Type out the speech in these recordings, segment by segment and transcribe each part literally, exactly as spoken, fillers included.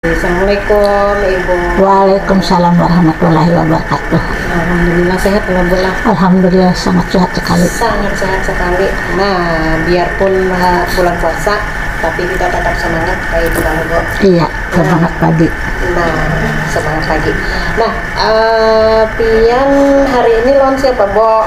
Assalamualaikum, Ibu. Waalaikumsalam warahmatullahi wabarakatuh. Alhamdulillah, sehat lah, Bu lah. Alhamdulillah, sangat sehat sekali. Sangat sehat sekali. Nah, biarpun uh, bulan puasa, tapi kita tetap semangat kayak itu kalau, Bu. Iya, semangat pagi. Nah, semangat pagi. Nah, uh, pian hari ini lawan siapa, Bu?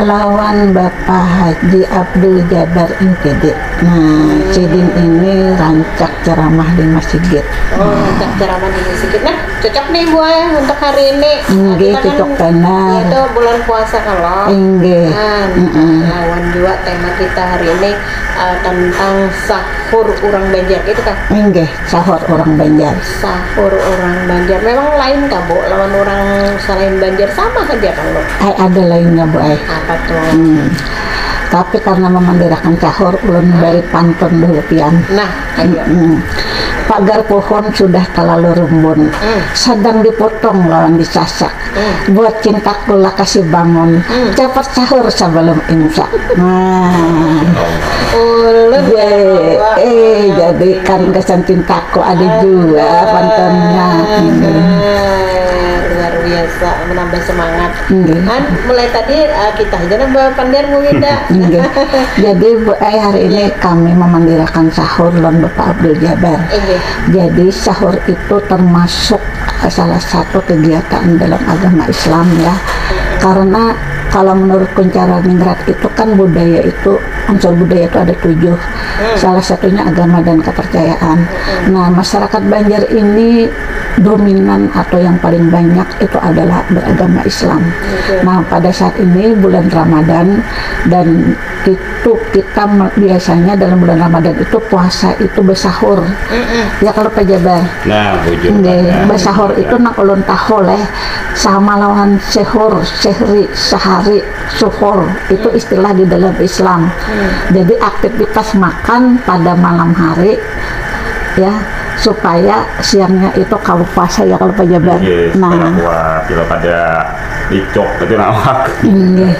Lawan Bapak Haji Abdul Jabar Ingkede. Nah, sidin ini rancak ceramah di masjid. Oh, rancak ceramah di masjid. Nah, cocok nih, Bu, eh, untuk hari ini. Inggih, Kita kan, cocok benar. Iya, tuh, bulan puasa kalau. Inggih. Nah, Mm-mm. Lawan juga tema kita hari ini uh, tentang sahur orang Banjar, itu kah? Inggih, sahur orang Banjar. Sahur orang Banjar. Memang lain kah, Bu? Lawan orang selain Banjar sama saja kan, Bu? Ai, ada lainnya, Bu ai. Apa tuh? Hmm. Tapi karena memandirakan sahur, ulun bari pantun dulu pian. Nah, ayo. Hmm. Pagar pohon sudah terlalu rimbun, Hmm. sedang dipotong lawan disasak. Buat cintaku lakasi bangun, cepat sahur sebelum imsak. Nah, Ulun ye, ya, eh, jadi kan kesan cintaku ada juga pantunnya. Hmm. Nah, luar biasa, menambah semangat. Inggih. Kan mulai tadi uh, kita aja nambah pandar, Bu Winda. Inggih. Jadi Bu Ai, hari ini kami memandirakan sahur lawan Bapak Abdul Jabar. Inggih. Jadi sahur itu termasuk salah satu kegiatan dalam agama Islam ya. Karena kalau menurut Kuncara Ningrat itu kan budaya itu, unsur budaya itu ada tujuh. Salah satunya agama dan kepercayaan. Nah, masyarakat Banjar ini dominan atau yang paling banyak itu adalah beragama Islam. Nah, pada saat ini bulan Ramadan dan itu kita me- biasanya dalam bulan Ramadan itu puasa itu bersahur. Ya kalau Pak Jabar. Nah, bujur Nggih, banar. Bersahur itu nang ulun tahu leh sama lawan sehur, sehri, sehari, suhur. Itu istilah di dalam Islam. Jadi aktivitas makan pada malam hari ya supaya siangnya itu kawa puasa ya kalau Pak Jabar. Iya, supaya Nah, kuat, kalau kada licok itu nawak. Nggih.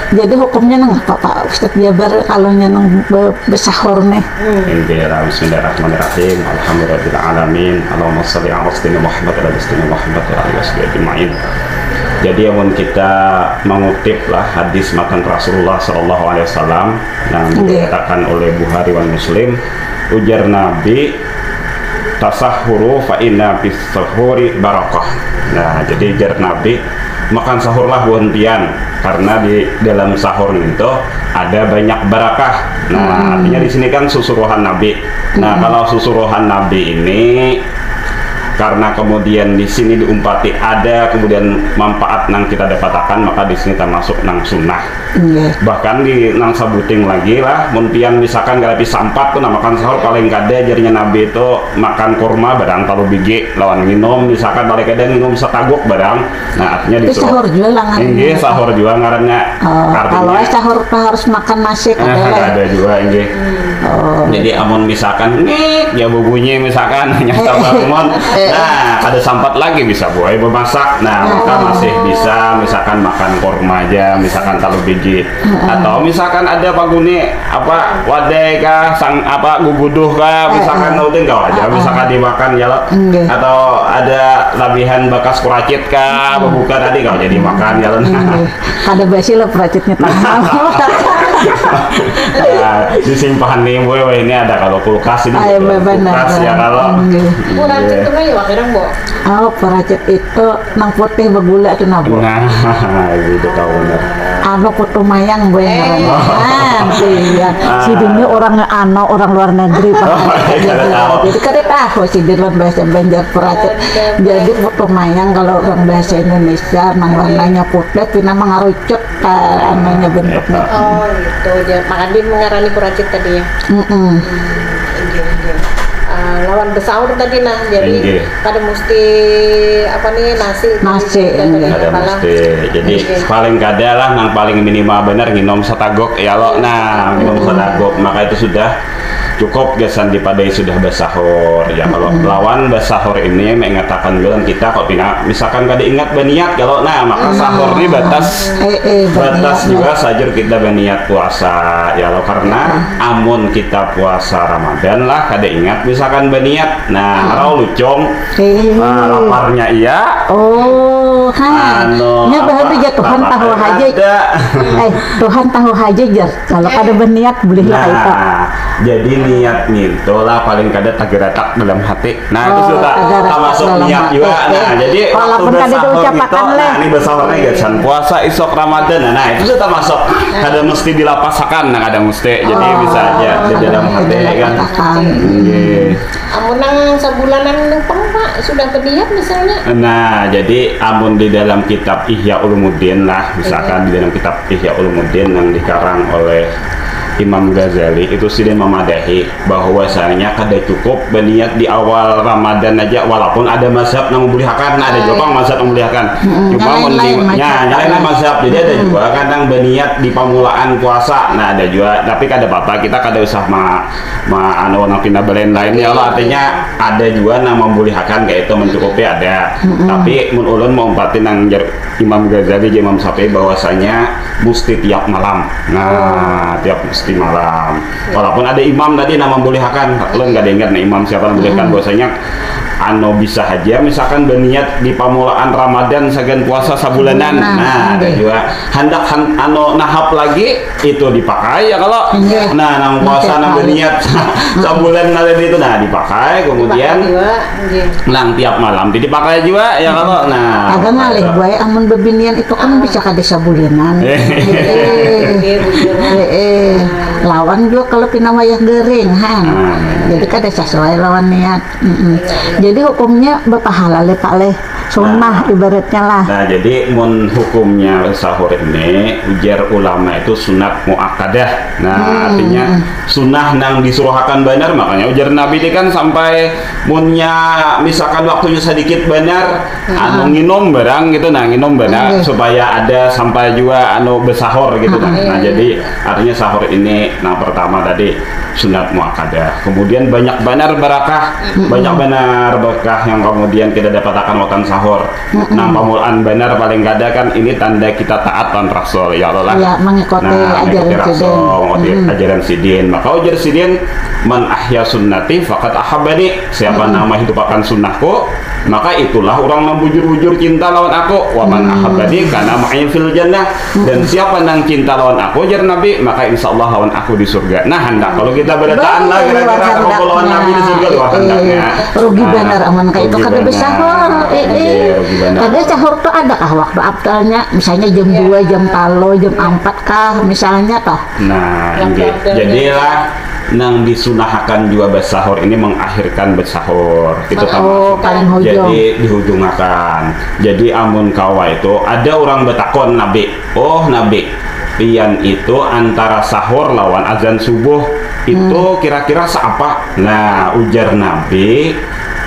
Jadi hukumnya nang apa Pak Ustadz Jabar kalau nya nang be- bersahur nih? Inggih, bismillahirrahmanirrahim. Alhamdulillahirabbil alamin. Allahumma shalli ala sayyidina Muhammad wa ala sayyidina Muhammad wa ala alihi wasallam ajma'in. Jadi amun kita mengutip lah hadis matan Rasulullah sallallahu alaihi wasallam yang Nggih. dikatakan oleh Bukhari wan Muslim, ujar Nabi, "Tasahhuru fa inna fis sahuri barakah." Nah, jadi ujar Nabi, makan sahurlah buhan pian karena di dalam sahur itu ada banyak barakah. Nah, artinya di sini kan susuruhan Nabi. Nah, kalau susuruhan Nabi ini karena kemudian di sini diumpati ada kemudian manfaat nang kita dapatakan, maka di sini termasuk nang sunnah. Nggih. Bahkan di nang sabuting lagi lah, mun pian misalkan kada bisa sampat tuh, nah, makan sahur paling kada jarnya Nabi itu makan kurma barang talu bigi lawan nginum, misalkan paling kada nginum sataguk barang. Nah, artinya Tapi disuruh sahur juga lah ngarannya. Inggih, sahur juga ngarannya. Oh, Artinya kalau sahur tuh harus makan nasi Nah, kada lah. Ada juga, inggih. Oh. Jadi amun misalkan ngik ya bubunyi misalkan nyata bangun, nah, kada sampat lagi bisa buai memasak. Nah, maka masih bisa misalkan makan kurma aja, misalkan talu bigi. Atau misalkan ada paguni apa wadai kah, sang apa guguduh kah, misalkan nauting kau aja misalkan dimakan ya lo. Nggih. Atau ada labihan bakas kuracit kah, bebuka tadi kau jadi makan ya lo. Nggih. Kada basi lah peracitnya tanah. Nah, disimpan nih, boy, wah, ini ada kalau kulkas ini. Ayo, Kulkas benar. Ya kalau. Nggih. Kuracit tuh kayak wah kadang, Bu. Oh, peracit itu nang putih begula tuh nabu. Nah, gitu tahu benar. Anu putu mayang gue ngarannya. Ah, iya. Sidin ni orang anu, orang luar negeri Pak. Oh, iya, kada tahu. Jadi kada tahu sidin lawan bahasa Banjar peracit. Jadi putu mayang kalau orang bahasa Indonesia nang warnanya putih pina mangarucut ka anunya bentuknya. Oh, gitu. Ya, makanya dia mengarani kuracit tadi ya. Mm-mm. Inggih, inggih. Ah, lawan besaur tadi nah, jadi Inggih. kada mesti apa nih nasi. Nasi, Kada inggih. Ada apalah. mesti. Jadi Inggih. Paling kada lah, nang paling minimal benar nginum sataguk ya lo. Nah, nginum sataguk maka itu sudah cukup gasan dipadai sudah basahur ya. Kalau lawan basahur ini mengatakan juga kita kok pina misalkan kada ingat baniat kalau nah maka sahur ini batas Eh, eh, batas baniat. Juga saja kita baniat puasa ya lo, karena amun kita puasa Ramadan lah kada ingat misalkan kan baniat. Nah, harau lucung. Eh. Nah, laparnya iya. Oh, ha. Anu, Nya bahan apa, tu ja Tuhan apa tahu kayak haja. ada. Eh, Tuhan tahu haja jar. Kalau kada berniat boleh lah itu. Nah, jadi niat ngintu lah paling kada tageratak dalam hati. Nah, itu Oh, sudah tageratak termasuk dalam niat hati. juga. Eh, Nah, jadi walaupun waktu kada bersahur diucapakan gitu, leh. Nah, ini bersahurnya gasan puasa isuk Ramadan. Nah, nah, itu sudah termasuk kada mesti dilapasakan. Nah, kada mesti. Jadi Oh, bisa aja di dalam kada hati kan. dilapasakan. Nggih. Amun nang sabulanan nang pang pak sudah berniat misalnya. Nah, jadi amun di dalam kitab Ihya Ulumuddin lah, misalkan di dalam kitab Ihya Ulumuddin yang dikarang oleh Imam Ghazali itu sidin memadahi bahwasanya kada cukup berniat di awal Ramadan aja, walaupun ada mazhab yang membolehkan, nah, ada juga pang mazhab yang membolehkan. Cuma Yang mun di lain-lain nya, mazhab. Yang lain mazhab. Jadi ada juga kan yang berniat di pamulaan puasa. Nah, ada juga, tapi kada usah ma, ma anu nang pina belain-lain ya Allah, artinya ada juga nang membolehkan kayak itu, mencukupi ada. Tapi mun ulun mau umpati nang jar Imam Ghazali, Imam Syafi'i bahwasanya mesti tiap malam. Nah, tiap mesti malam. Walaupun ada imam tadi nang membolehkan, ulun kada ingat nah imam siapa nang membolehkan bahwasanya anu bisa aja misalkan berniat di pamulaan Ramadan sagan puasa sabulanan. Nah, Nah, ada nggih. Juga handak han, anu nahap lagi itu dipakai ya kalau Nggih. Nah, nang puasa Nggih, nang tahu. Berniat sabulan tadi itu nah dipakai, kemudian Dua, nggih. Nang tiap malam ti dipakai juga ya kalau nah Ada ngalih itu. Buai amun bebinian itu kan bisa kada sabulinan. Eh. Eh, Nggih, bujur. eh, eh. Lawan juga kalau pina wayah gering han. Ah. Jadi kada sesuai lawan niat. Mm-mm. Jadi hukumnya berpahala leh pak leh. Sunnah ibaratnya lah. Nah, jadi mun hukumnya sahur ini ujar ulama itu sunat muakkadah. Nah, artinya sunnah nang disuruhakan banar, makanya ujar Nabi ini kan sampai munnya misalkan waktunya sedikit banar anu nginum barang gitu, nah nginum banar Oke. Supaya ada sampai juga anu besahur gitu nah. Nah, jadi artinya sahur ini nang pertama tadi sunat muakkadah. Kemudian banyak banar barakah, banyak banar berkah yang kemudian kita dapatakan waktu sahur. Nang pamulaan banar paling kada kan ini tanda kita taat lawan Rasul ya Allah lah. Ya, mengikuti Nah, ajaran mengikuti Rasul, sidin. mengikuti ajaran sidin. Maka ujar sidin, "Man ahya sunnati faqad ahabbani." Siapa nang menghidupakan sunnahku, maka itulah orang nang bujur-bujur cinta lawan aku. "Wa man ahabbani kana ma'i fil jannah." Dan siapa nang cinta lawan aku, jar Nabi, maka insya Allah lawan aku di surga. Nah, handak kalau kita berataan lah Bah, kira-kira luar kumpul lawan handaknya. Nabi di surga luar Eh, handaknya. rugi Nah, banar amun kayak itu rugi kada banar. besahur. Eh, Iya, eh. rugi banar. Kada sahur tuh adakah waktu abdalnya? Misalnya jam dua, jam talu, jam ampat kah misalnya toh? Nah, inggih. Jadilah nang disunahakan juga basahur ini mengakhirkan basahur. Itu Oh, paling hujung. Jadi dihujungakan. Jadi amun kawa itu ada orang batakon Nabi, "Oh Nabi, pian itu antara sahur lawan azan subuh itu kira-kira seapa?" Nah, ujar Nabi,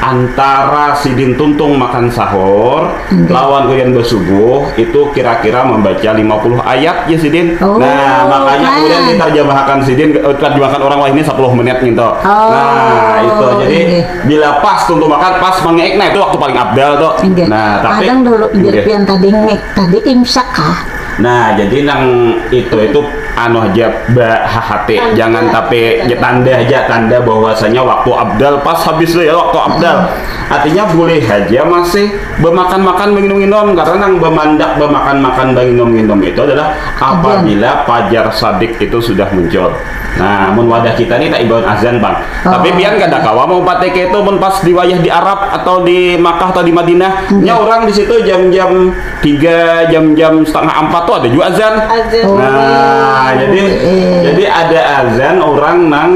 antara sidin tuntung makan sahur lawan kuyan basubuh itu kira-kira membaca lima puluh ayat ya sidin. Oh, Nah, makanya nah. Kemudian diterjemahkan sidin, eh, terjemahkan orang wah ini sepuluh menit gitu. Oh, Nah, itu jadi inggih. Bila pas tuntung makan pas mengek nah itu waktu paling abdal tuh. Inggih. Nah, tapi Kadang dulu inggih. Pian tadi ngek tadi imsak kah? Nah, jadi nang itu itu anu aja bahahati, jangan tapi tanda aja tanda bahwasanya waktu abdal pas habis tuh ya waktu abdal. Artinya boleh aja masih bemakan-makan menginum-inum karena nang bemandak bemakan-makan menginum-inum itu adalah apabila fajar sadik itu sudah muncul. Nah, mun wadah kita nih tak ibaun azan bang. Tapi pian kada kawa mau pakai itu mun pas di wayah di Arab atau di Makkah atau di Madinah, nya orang di situ jam-jam tiga jam-jam setengah empat tuh ada juga azan. Azan. Nah, jadi eh. jadi ada azan orang nang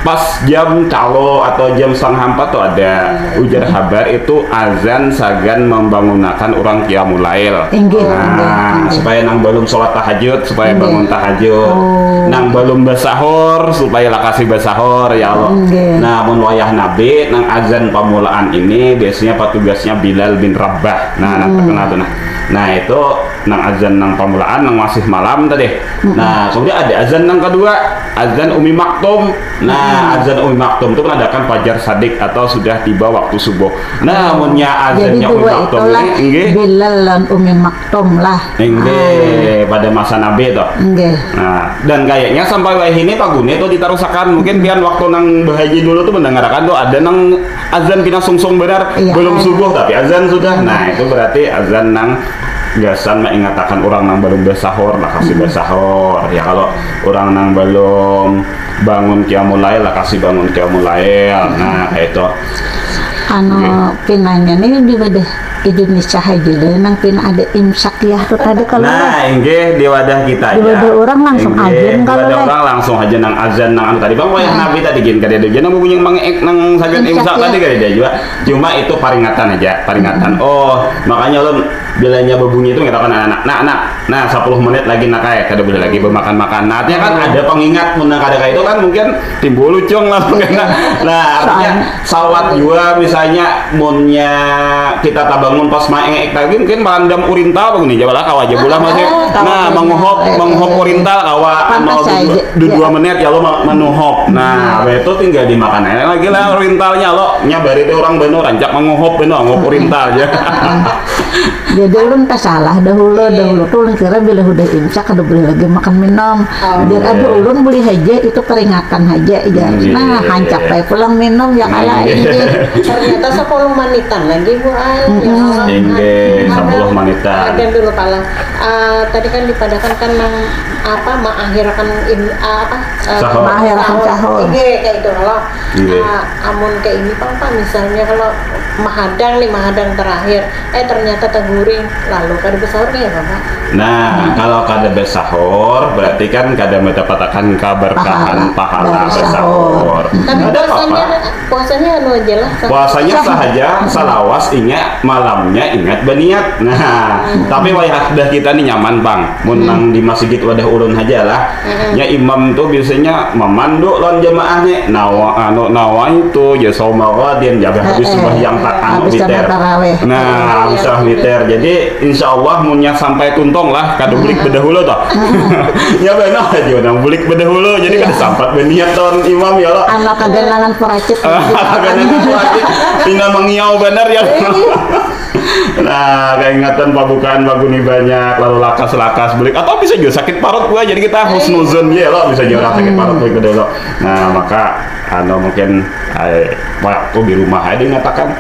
pas jam calo atau jam setengah empat tuh ada ujar habar itu azan sagan membangunakan orang qiyamul lail. Inggih, Nah, inggih, inggih. Supaya nang belum sholat tahajud supaya bangun tahajud. Oh. Nang belum basahur supaya lakasi basahur ya Allah. Inggih. Nah, mun wayah Nabi nang azan pamulaan ini biasanya petugasnya Bilal bin Rabah. Nah, nang terkenal tuh nah. Nah, itu nang azan nang pamulaan nang masih malam tadi. Nah, kemudian ada azan nang kedua, azan Umi Maktum. Nah, azan Umi Maktum itu menandakan fajar sadik atau sudah tiba waktu subuh. Nah, munnya azannya Umi Maktum ini, inggih. Bilal lawan Umi Maktum lah. Inggih, pada masa Nabi itu. Inggih. Nah, dan kayaknya sampai wayah ini Pak Guni itu ditarusakan. Mungkin pian waktu nang bahaji dulu tuh mendengarkan tuh ada nang azan pina sungsung benar, belum subuh tapi azan sudah. Nah, itu berarti azan nang gasan mengatakan orang nang belum bersahur lah kasih bersahur. Ya kalau orang nang belum bangun qiyamul lail lah kasih bangun qiyamul lail. Nah, kayak itu. Anu pinanya nih di wadah Indonesia aja deh nang pina ada imsak ya tuh tadi kalau nah inggih di wadah kita di wadah orang langsung aja kalau orang langsung aja nang azan nang anu tadi bang wayah nah. Nabi tadi gin kada ada aja nang bunyi mangek nang sagan imsak, imsak ya. Tadi kada ada juga cuma itu peringatan aja peringatan hmm. Oh makanya lo bilanya berbunyi itu mengatakan anak-anak nah anak nah sepuluh menit lagi nak kayak kada boleh lagi bermakan makan nah artinya kan ada pengingat mun kada kayak itu kan mungkin timbul lucung lah mungkin nah artinya sawat jua misalnya munnya kita tabangun pas maeng ek tadi mungkin marandam urintal begini jaba lah kawa aja bulah masih nah menguhop menguhop urintal kawa anu dua menit ya lo menuhop nah itu tinggal dimakan aja lagi lah urintalnya lo nya bari orang beno rancak menguhop beno menguhop urintal aja jadi ulun tasalah dahulu dahulu tuh ulun kira bila udah imsak kada boleh lagi makan minum biar ada ulun boleh aja itu peringatan aja ya nah hancap baik pulang minum ya kalah ini ternyata sepuluh menitan lagi bu ay ya Allah. Inggih, sepuluh menitan. Ada dulu pala. Uh, tadi kan dipadakan kan nang apa mengakhirkan in, uh, apa uh, sahur. Mengakhirkan sahur. Inggih kayak itu kalau uh, amun kayak ini pang pak misalnya kalau mahadang nih mahadang terakhir eh ternyata teguring lalu kada bersahur kayak apa pak? Nah, hmm. Kalau kada bersahur berarti kan kada mendapatkan keberkahan pahala, pahala bersahur. Tapi ada puasanya, apa? Puasanya anu aja lah. Puasanya sah aja, salawas ingat malamnya ingat berniat. Nah, hmm. Tapi wayah dah kita nih nyaman bang, mun hmm. Nang di masjid wadah ulun aja lah. Hmm. Ya imam tuh biasanya memandu lawan jemaah nih. Nawa anu nawa itu ya sauma ghadin jaga habis eh, eh, sembahyang tak anu habis witer. Nah, habis witer. Jadi insya Allah munnya sampai tuntung lah kada bulik bedahulu toh. Ya benar aja nang bulik bedahulu jadi kada sampat berniat lawan imam ya lo. Anak kaganangan peracit. Kaganangan peracit. Tinggal mengiau benar ya. Nah, keingatan pabukaan baguni banyak lalu lakas-lakas belik atau bisa juga sakit parut gua jadi kita husnuzon ya lo bisa juga orang sakit parut belik dulu. Nah, maka anu mungkin ay, waktu di rumah aja dikatakan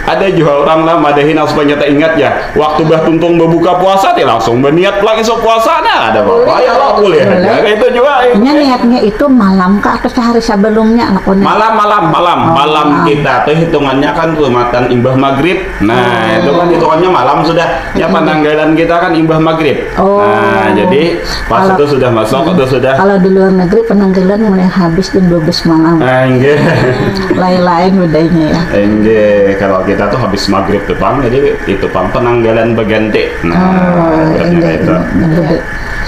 ada juga orang lah madahin harus nyata ingat ya waktu bah tuntung berbuka puasa dia langsung berniat pulang esok puasa nah ada apa ya lah boleh aja kayak itu juga ya. Nya niatnya itu malam kah atau sehari sebelumnya anak malam malam malam oh, malam kita tuh hitungannya kan kelumatan imbah maghrib nah oh. Itu kan hitungannya malam sudah ya hmm. Penanggalan kita kan imbah maghrib oh. Nah jadi pas kalau, itu sudah masuk hmm. Itu sudah kalau di luar negeri penanggalan mulai habis jam dua belas malam ah, enggak. Lain-lain bedanya ya. Enggak, kalau kita tuh habis maghrib tuh pang, jadi itu pang penanggalan berganti. Nah, oh, enggak, itu.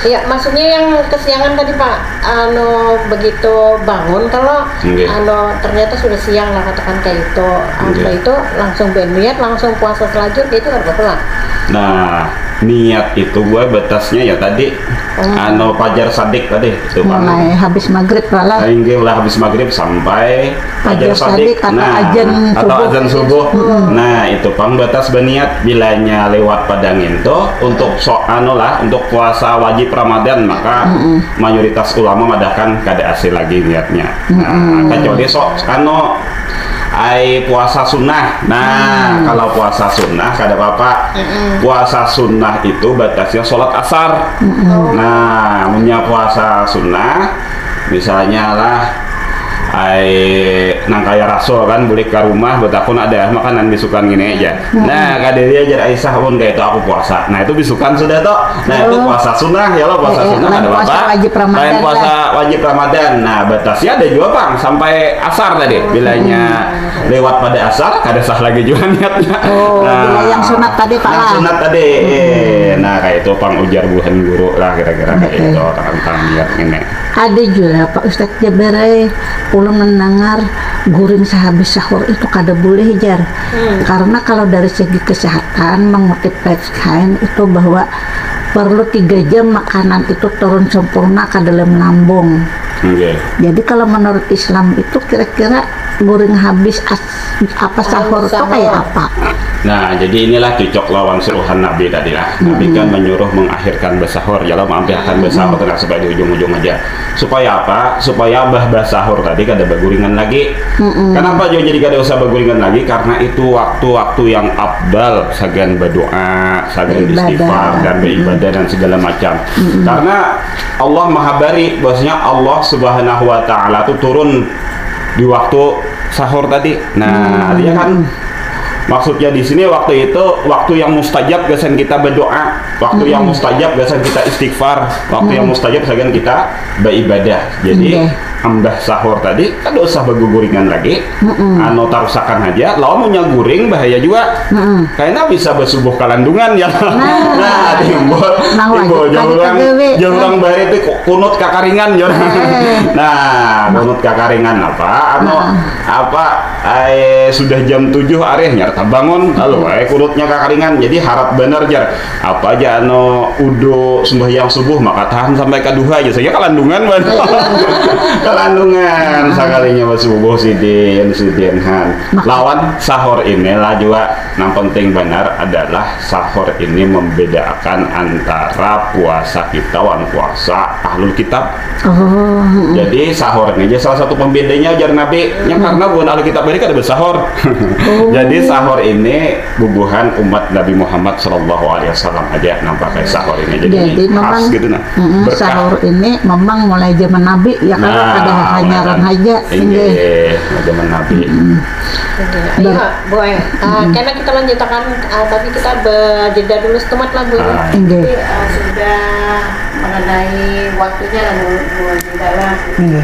Iya, maksudnya yang kesiangan tadi Pak, anu begitu bangun kalau enggak. Anu ternyata sudah siang lah katakan kayak itu, apa itu langsung berniat langsung puasa selanjutnya itu kan pulang. Nah, niat itu gue batasnya ya tadi hmm. Anu pajar sadik tadi itu mulai habis maghrib lah inggih lah habis maghrib sampai pajar sadik, sadik atau nah, ajan atau subuh. Ajan subuh hmm. Nah itu pang batas berniat bilanya lewat padangin tuh untuk so anu lah untuk puasa wajib ramadan maka hmm. Mayoritas ulama madahkan kada asli lagi niatnya nah hmm. Kecuali so anu Ai puasa sunnah. Nah, hmm. Kalau puasa sunnah kada apa-apa. Mm-mm. Puasa sunnah itu batasnya sholat asar. Mm-mm. Nah, punya puasa sunnah misalnya lah ai nang kaya rasul kan balik ke rumah betakun ada makanan bisukan gini aja. Hmm. Nah, kadiri ajar Aisyah pun kayak itu aku puasa. Nah, itu bisukan sudah toh. Nah, itu puasa sunnah ya lo puasa eh, eh, sunnah ada apa? Wajib Ramadan. Lain puasa wajib Ramadan. Nah, batasnya ada juga bang sampai asar tadi. Hmm. Bilanya lewat pada asar kada sah lagi juga niatnya. Oh, nah, bila yang sunat tadi Pak. Yang sunat tadi. Hmm. Nah, kayak itu pang ujar buhan guru lah kira-kira kayak okay. Itu tentang niat ini. Ada juga Pak Ustadz Jabarai, ulun mendengar guring sehabis sahur itu kada boleh jar. Hmm. Karena kalau dari segi kesehatan mengutip kain itu bahwa perlu tiga jam makanan itu turun sempurna ke dalam lambung. Oke. Jadi kalau menurut Islam itu kira-kira guring habis as- apa sahur tuh Sahur. Kayak apa? Nah, jadi inilah cocok lawan suruhan Nabi tadi lah. Nabi kan menyuruh mengakhirkan bersahur, ya lo mampir akan bersahur tenang supaya di ujung-ujung aja. Supaya apa? Supaya bah bersahur tadi kada berguringan lagi. Kenapa juga jadi kada usah berguringan lagi? Karena itu waktu-waktu yang afdal sagan berdoa, sagan Beribadah. Istighfar dan beribadah dan segala macam. Karena Allah menghabari bahwasanya Allah Subhanahu wa taala tuh turun di waktu sahur tadi. Nah, artinya kan maksudnya di sini waktu itu waktu yang mustajab gasan kita berdoa, waktu yang mustajab gasan kita istighfar, waktu yang mustajab sagan kita beribadah. Jadi Nggih. Ambah sahur tadi kada usah berguguringan lagi. Anu tarusakan aja, lawan munnya guring bahaya juga. Kayaknya bisa bersubuh kalandungan ya. Nah, timbul Nang timbul wajib tadi jauh orang kagawe. Jauh orang bahari itu ku- kunut kakaringan ya. Nah, kunut kakaringan apa? Anu apa? Ai sudah jam tujuh arihnya tabangun lalu ai kunutnya kakaringan. Jadi harap bener jar. Apa aja anu udu sembahyang subuh maka tahan sampai kaduha aja. Saya kalandungan banget. Kalandungan sekalinya subuh sidin sidin han. Lawan sahur inilah juga yang penting benar adalah sahur ini membedakan antara puasa kita wan puasa ahlul kitab. Oh, Jadi sahur ini aja salah satu pembedanya ujar Nabi. Yang karena bukan ahli kitab ini kada bersahur. Jadi sahur ini bubuhan umat Nabi Muhammad Sallallahu Alaihi Wasallam aja nampak kayak sahur ini. Jadi, jadi khas memang gitu nah. mm, Berkah. Sahur ini memang mulai zaman Nabi ya kalau Nah, kada hanyaran benar. aja. Iya, zaman Nabi. Ayo, Bu, eh. Ah, karena kita lanjutakan, ah, tapi kita berjeda dulu setumat lah, Bu. Ah. Inggih. Tapi, ah, sudah mengenai waktunya lah, Bu, Bu, di dalam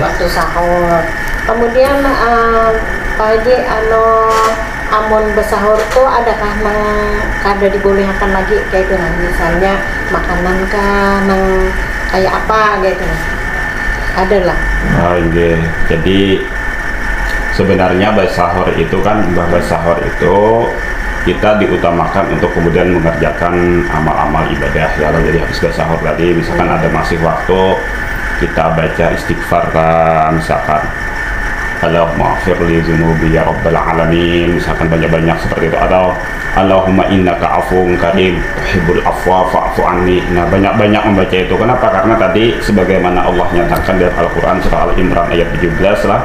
waktu sahur. Kemudian, ah, Pak Haji, anu, amun bersahur tuh adakah nang kada dibolehakan lagi kayak itu nah, misalnya makanan kah, nang kayak apa kayak itu nah. Ada lah. Ah, inggih. Jadi sebenarnya bersahur itu kan bah bersahur itu kita diutamakan untuk kemudian mengerjakan amal-amal ibadah ya jadi habis bersahur tadi misalkan ada masih waktu kita baca istighfar kan misalkan Allahumma firli zunubi ya rabbal alamin misalkan banyak-banyak seperti itu atau Allahumma innaka afuwun karim tuhibbul afwa fa'fu anni. Nah, banyak-banyak membaca itu. Kenapa? Karena tadi sebagaimana Allah nyatakan dalam Al-Qur'an surah Al-Imran ayat tujuh belas lah.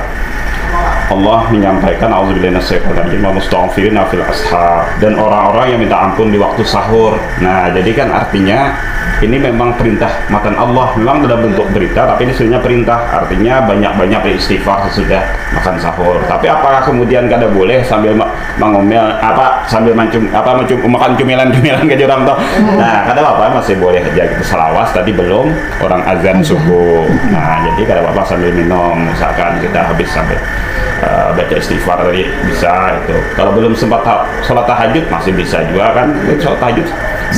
Allah menyampaikan auzubillahi minasyaitonir rajim wa mustaghfirina fil ashar dan orang-orang yang minta ampun di waktu sahur. Nah, jadi kan artinya ini memang perintah matan Allah. Memang dalam bentuk berita tapi ini sebenarnya perintah. Artinya banyak-banyak beristighfar sesudah makan sahur. Tapi apakah kemudian kada boleh sambil ma- mangomel apa sambil mancung apa mancung makan cumilan-cumilan ke orang tuh. Nah, kada apa-apa masih boleh aja gitu. Selawas tadi belum orang azan subuh. Nah, jadi kada apa-apa sambil minum misalkan kita habis sambil eh, baca istighfar tadi bisa itu. Kalau belum sempat ta- sholat tahajud masih bisa juga kan. Sholat tahajud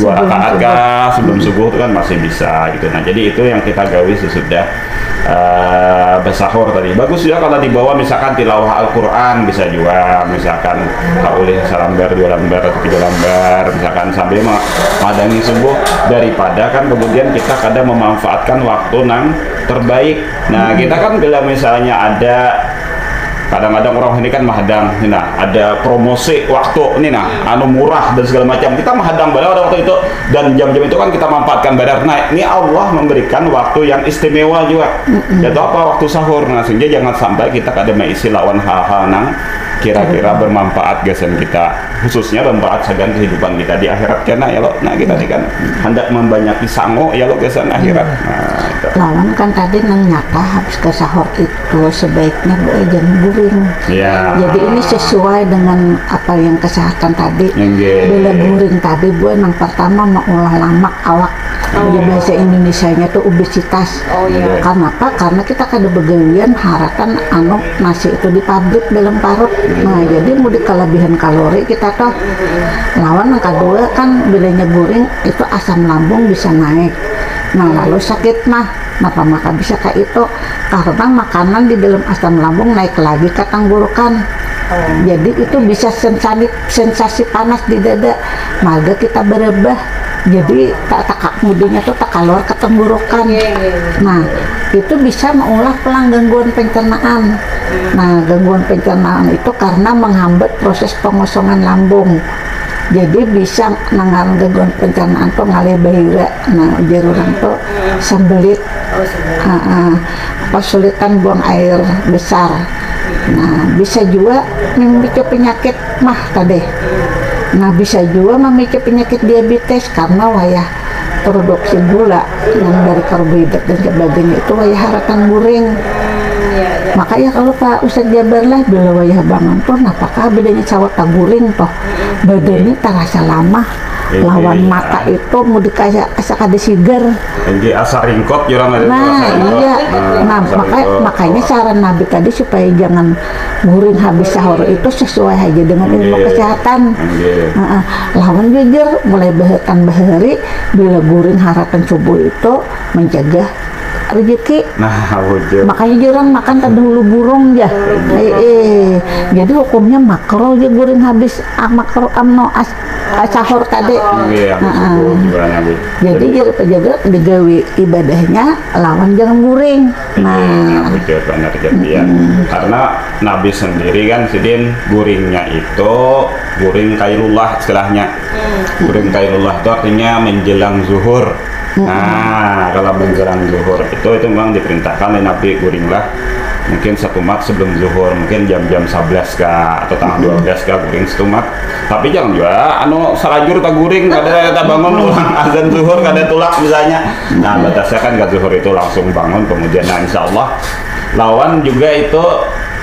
dua Sebelum rakaat subuh. Kah sebelum subuh itu kan masih bisa gitu. Nah, jadi itu yang kita gawi sesudah eh, bersahur tadi. Bagus juga kalau dibawa misalkan tilawah Al-Qur'an bisa juga misalkan kaulih salambar dua lambar atau tiga lambar misalkan sambil ma- madangi subuh daripada kan kemudian kita kada memanfaatkan waktu nang terbaik. Nah, kita kan bila misalnya ada kadang-kadang orang ini kan mahadang nih nah ada promosi waktu nih nah anu murah dan segala macam kita mahadang bala pada waktu itu dan jam-jam itu kan kita manfaatkan benar nah ini Allah memberikan waktu yang istimewa juga yaitu apa waktu sahur nah sehingga jangan sampai kita kada maisi lawan hal-hal nang kira-kira bermanfaat gasan kita khususnya bermanfaat sagan kehidupan kita di akhirat kena ya lo nah kita nih kan hendak membanyaki sango ya lo gasan akhirat nah itu Lawan kan tadi nang nyata habis ke sahur itu sebaiknya bu jangan guring. ya Jadi ini sesuai dengan apa yang kesehatan tadi. Inggih. Bila guring tadi bu nang pertama mengolah lamak awak. Jadi bahasa Indonesianya tuh obesitas. Oh, iya. Karena apa? Karena kita kada begawian haratan anu nasi itu di pabrik dalam parut. Nah, jadi mau di kelebihan kalori kita tuh. Lawan yang kedua kan bilanya guring itu asam lambung bisa naik. Nah, lalu sakit mah. Napa maka bisa kayak itu? Karena makanan di dalam asam lambung naik lagi ke tenggorokan. Jadi itu bisa sensasi, sensasi panas di dada. Maka kita berebah. Jadi tak takak mudinya tuh tak keluar ke tenggorokan. Nah, itu bisa mengulah pelang gangguan pencernaan. Nah, gangguan pencernaan itu karena menghambat proses pengosongan lambung. Jadi bisa nangaran gangguan pencernaan tuh ngalih bahira. Nah, ujar orang tuh sembelit. Heeh. Kesulitan buang air besar. Nah, bisa juga memicu penyakit mah tadi. Nah, bisa juga memicu penyakit diabetes karena wayah produksi gula yang dari karbohidrat dan sebagainya itu wayah haratan guring. Makanya kalau Pak Ustadz Jabar lah, bila wayah bangun tuh, napakah bedanya cawat taguring toh? Badannya terasa lamah. Lawan mata itu mudik asa, asa kada sigar. Jadi asa ringkot jurang ada. Nah, iya. Nah, makanya makanya saran Nabi tadi supaya jangan guring habis sahur itu sesuai aja dengan ilmu kesehatan. Heeh. Lawan jujur mulai bahatan bahari bila guring haratan subuh itu mencegah rezeki. Nah, bujur. Makanya jurang makan terdahulu burung ya. Eh, eh. Jadi hukumnya makro ya guring habis ah, makro amno as, ah, sahur tadi. Iya, habis subuh juga Nabi. Jadi jadi pejabat digawi ibadahnya lawan jangan guring. Nah, Bujur banget ya. Karena Nabi sendiri kan sidin guringnya itu guring kailullah istilahnya. Guring kailullah itu artinya menjelang zuhur. Nah, kalau menjelang zuhur itu itu memang diperintahkan oleh Nabi guringlah mungkin setumat sebelum zuhur, mungkin jam-jam sebelas kah atau tanggal dua belas kah guring setumat. Tapi jangan juga anu salajur taguring kada kita bangun ulang azan zuhur kada tulak misalnya. Nah, batasnya kan ke zuhur itu langsung bangun kemudian, nah, insya Allah lawan juga itu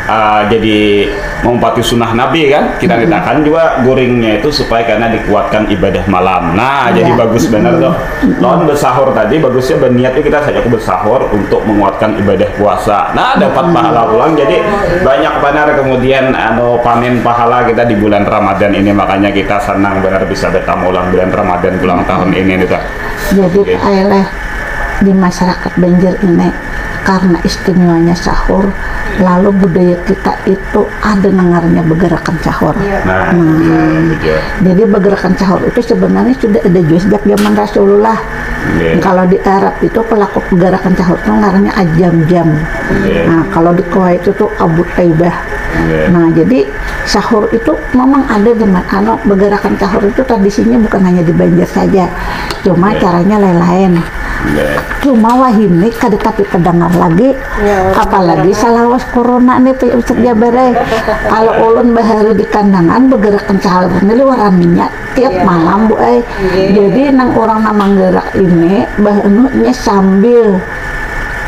uh, jadi mengumpati sunnah Nabi kan, kita tindakan juga guringnya itu supaya karena dikuatkan ibadah malam. Nah, jadi bagus benar tuh. Lawan bersahur tadi bagusnya berniat kita saja aku bersahur untuk menguatkan ibadah puasa. Nah, dapat pahala pulang. Jadi banyak benar kemudian anu panen pahala kita di bulan Ramadan ini, makanya kita senang benar bisa bertamu ulang bulan Ramadan ulang tahun ini nih tuh. Jadi ayolah di masyarakat Banjar ini karena istimewanya sahur, lalu budaya kita itu ada nengarnya bergerakan sahur. Nah, iya, iya. Jadi bergerakan sahur itu sebenarnya sudah ada juga sejak zaman Rasulullah. Iya. Kalau di Arab itu pelaku pergerakan sahur itu ngarannya ajam-jam. Iya. Nah, kalau di Kuwait itu tuh Abu Taibah. Iya. Nah, jadi sahur itu memang ada di mana anu, bergerakan sahur itu tradisinya bukan hanya di Banjar saja. Cuma caranya lain-lain. Iya. Cuma wahini kada tapi terdengar lagi. Apalagi salawas corona nih Pak Ustadz Jabar eh. Kalau ulun bahari di kandangan bergerakan sahur ini luar aminnya tiap malam Bu eh. Jadi nang orang nang manggerak ini bahanunya sambil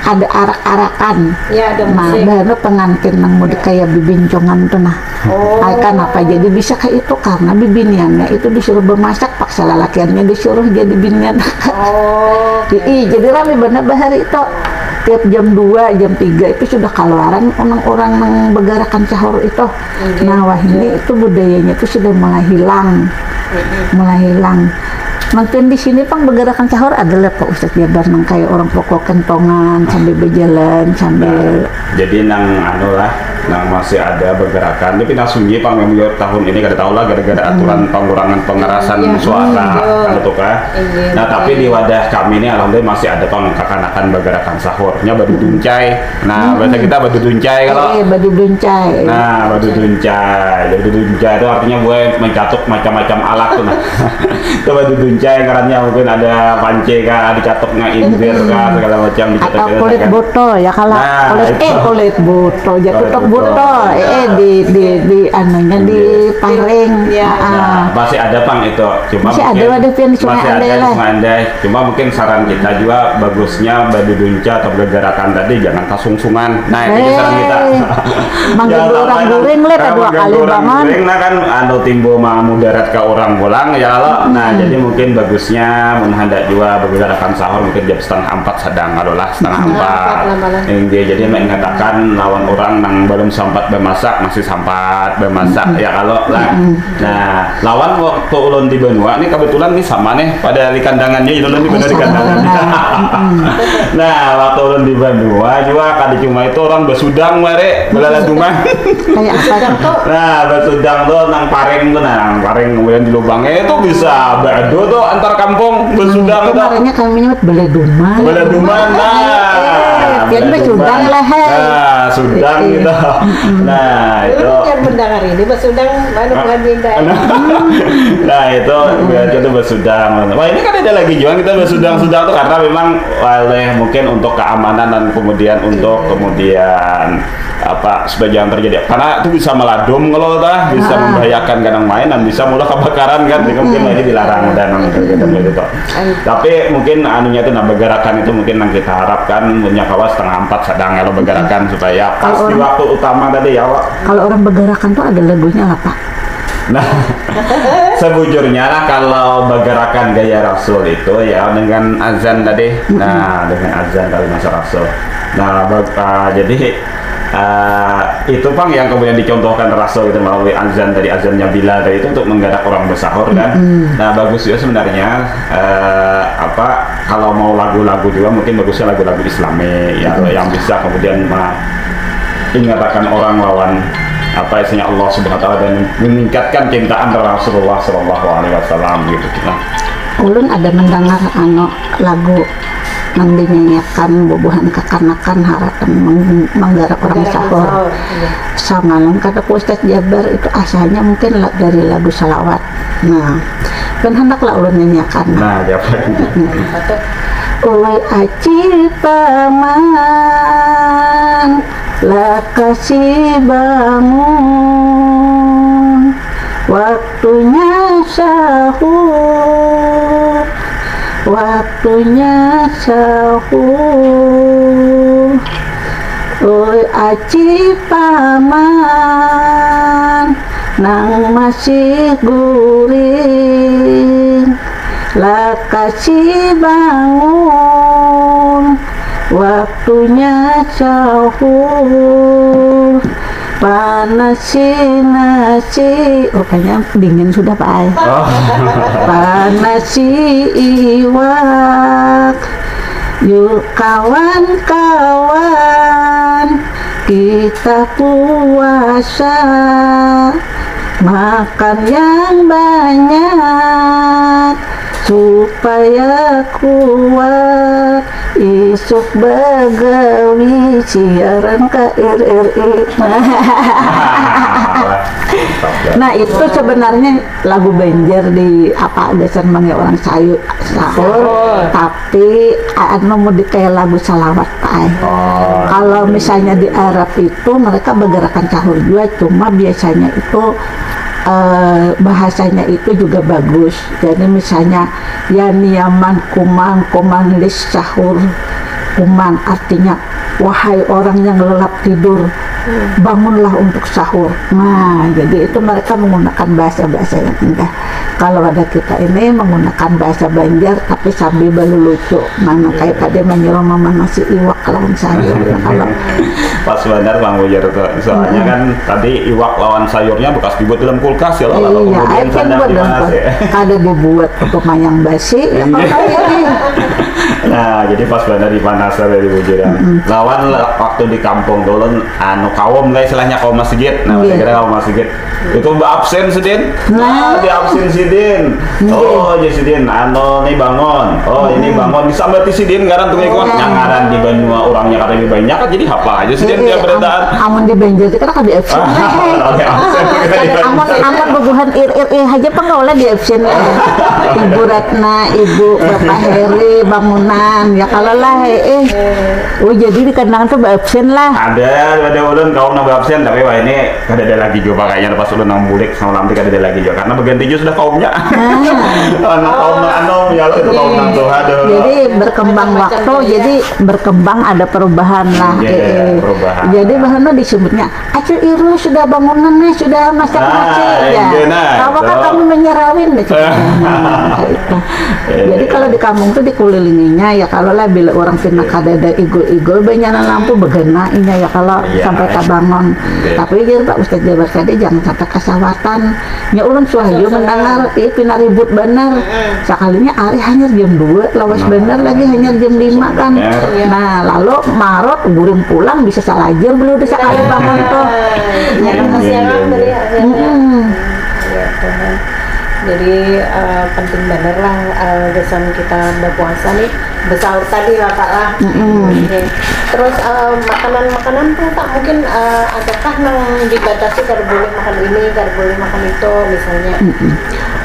ada arak-arakan. Ya, ada Nah, musik. Baru pengantin nang muda kayak bibincongan tuh nah. Oh. Ai, kenapa jadi bisa kayak itu? Karena bibiniannya itu disuruh memasak, paksa lalakiannya disuruh jadi binian. Oh. Ih, jadi rame bener bahari itu. Tiap jam dua, jam tiga itu sudah keluaran orang-orang yang bergerakan sahur itu. Nah, wah ini itu budayanya itu sudah mulai hilang. Mulai hilang. Mungkin di sini pang bergerakan sahur ada lah Pak Ustadz Jabar nang kayak orang pokok kentongan sambil berjalan sambil Jadi nang anu lah, nang masih ada bergerakan. Tapi nang sunyi pang memang tahun ini kada tahu lah gara-gara aturan pengurangan pengerasan suara anu tuh kah. Nah, tapi di wadah kami ini alhamdulillah masih ada pang kakanakan bergerakan sahurnya badu duncai. Nah, bahasa kita badu duncai kalau eh badu duncai. Nah, badu duncai. Badu duncai itu artinya gue mencatuk macam-macam alat tuh nah. Itu badu duncai ngarannya mungkin ada pance kah, dicatuk nggak imbir kah, segala macam dicatuk Atau kulit botol ya kalau Nah, kulit itu. Eh kulit botol ya Kulit tutup botol. botol eh, eh di di di anunya di paring. Ya. Ah. Nah, masih ada pang itu. Cuma Masih ada mungkin wadah pian di Sungai masih ada Andai di lah. Sungai Andai. Cuma mungkin saran kita juga bagusnya badu dunca atau gegarakan tadi jangan kasungsungan. Nah, itu saran kita. Eh, mengganggu Jangan orang sampai guring, leh, nah, dua mengganggu kali orang bangun. Guring, nah kan anu timbul mamudarat ke orang pulang ya lo. Nah, jadi mungkin bagusnya mun handak juga begegarakan sahur mungkin jam setengah empat sedang kalau lah setengah empat. Empat lah malah. Inggih, jadi mengatakan lawan orang nang Belum sampat bemasak, masih sampat bemasak, ya kalau lah. Nah, lawan waktu ulun di banua nih, kebetulan nih sama nih, pada di kandangannya, jadi ulun di banua di kandangan. Nah, waktu ulun di banua juga, kada cuma itu, orang basudang, mare, balaladuman. Kayak apa tuh? Nah, basudang tuh nang paring tuh, nah, nang paring, kemudian di lubangnya itu bisa beradu tuh antar kampung, basudang. Itu tuh namanya, kami nyebut baladuman. Baladuman, nah. Pian basudang lah, hei. Nah, sudang gitu. Nah, itu. Yang mendengar ini basudang, mana bukan Dinda. Nah, itu berarti itu basudang. Wah, ini kan ada lagi juga kita basudang-sudang tuh, karena memang oleh mungkin untuk keamanan dan kemudian untuk kemudian apa, supaya jangan terjadi, karena itu bisa meladum kalau tah, bisa membahayakan kadang main dan bisa mula kebakaran kan, jadi mungkin lagi dilarang dan gitu gitu. Tapi mungkin anunya tuh, nah, bergerakan itu mungkin yang kita harapkan punya kawas setengah empat sadang kalau bergerakan supaya pas di waktu utama tadi ya, Wak. Kalau orang bergerakan tuh ada lagunya lah, Pak. Nah, sebujurnya lah kalau bergerakan gaya Rasul itu ya dengan azan tadi. Nah, dengan azan tadi masa Rasul. Nah, bag- ah, jadi ah, itu pang yang kemudian dicontohkan Rasul itu melalui azan tadi, azannya Bilal tadi itu untuk menggerak orang bersahur kan. Nah, bagus juga sebenarnya eh, apa kalau mau lagu-lagu juga mungkin bagusnya lagu-lagu Islami ya, yang bisa kemudian ma- ingatakan orang lawan apa istilahnya Allah Subhanahu wa taala dan meningkatkan cintaan terhadap Rasulullah sallallahu alaihi wasallam gitu. Nah, Ulun ada mendengar anu lagu nang dinyanyiakan bubuhan kakanakan harapan meng- menggarak orang sahur. Samalam kata ku Ustaz Jabar itu asalnya mungkin la- dari lagu salawat. Nah, kan hendaklah ulun nyanyiakan. Nah, jawab lagi. Uy aci paman, lakasi bangun. Waktunya sahur, waktunya sahur. Uy aci paman, nang masih guring, lakasi bangun, waktunya sahur. Panasi nasi, rupanya dingin sudah, Pak ai. Panasi iwak, yuk kawan-kawan, kita puasa. Makan yang banyak supaya kuat isuk bagawi siaran K R R I. Nah, itu sebenarnya lagu Banjar di apa, gasan mangaya orang sayu sahur, tapi anu mudik kayak lagu salawat, Pak ai. Kalau misalnya di Arab itu mereka bergerakan sahur juga, cuma biasanya itu eh, bahasanya itu juga bagus. Jadi misalnya, ya niaman kuman, kuman lis sahur, kuman artinya wahai orang yang lelap tidur, bangunlah untuk sahur. Nah, jadi itu mereka menggunakan bahasa-bahasa yang indah. Kalau ada kita ini menggunakan bahasa Banjar tapi sambil berlucu. Nah, kayak tadi menyuruh memanasi iwak lawan sayur. Nah, kalau pas benar Bang Bujur tuh. Soalnya kan tadi iwak lawan sayurnya bekas dibuat dalam kulkas ya, kalau iya, kemudian sadang dipanas ya. Kada dibuat untuk mayang basi ya, iya. Nah, jadi pas benar dipanas dari bujuran. Lawan waktu di kampung dulu anu kaum lah istilahnya kaum masjid. Nah, iya. Kira kaum masjid. Itu absen sidin. Nah, di absen sidin. Oh, jadi sidin anu nih bangun. Oh, ini bangun. Disambati sidin ngaran tuh ikut. Yang ngaran di banua orangnya kada lebih banyak, jadi hafal aja sidin tiap berataan. Amun di Banjar kita kada absen. Amun amun bubuhan ir ir ir aja penggawean di absen. Ibu Ratna, Ibu Bapak Heri, bangunan. Ya kalau lah eh. Oh, jadi di kandangan tuh absen lah. Ada, ada ulun kaum nang absen, tapi wah ini kada ada lagi juga pakainya pas ulun nang bulik sama nanti kada ada lagi juga karena berganti juga sudah kaumnya. Anak kaum nang anu ya itu kaum nang tuha dulu. Jadi berkembang waktu, jadi berkembang ada perubahan lah. Iya, perubahan. Jadi bahana disebutnya, "Acil Iru sudah bangunan nih, sudah masak nasi." Ya. Nah, apakah kami menyerah Nah, kayak itu. Jadi kalau di kampung tuh dikelilinginya ya, kalau lah bila orang pina kadada igul-igul banyanan lampu begena inya ya kalau Iya. Sampai tabangun. Iya. Tapi jar Pak Ustadz Jabar tadi jangan sampai kasawatan. Nya ulun suah jua mendengar ih pina ribut benar. Sakalinya ari hanyar jam dua, lawas benar lagi hanyar jam lima kan. Benar. Nah, lalu marot guring pulang bisa salajar belum udah sakali bangun tuh. Jangan kasihan tadi ya. Mm-mm. Ya, Tuhan. Jadi eh, penting bener lah eh, gasan kita berpuasa nih, besar tadi lah Pak lah. Mm-mm. Oke. Terus eh, makanan-makanan tuh Pak mungkin eh, adakah yang dibatasi kada boleh makan ini, kada boleh makan itu misalnya. Mm-mm.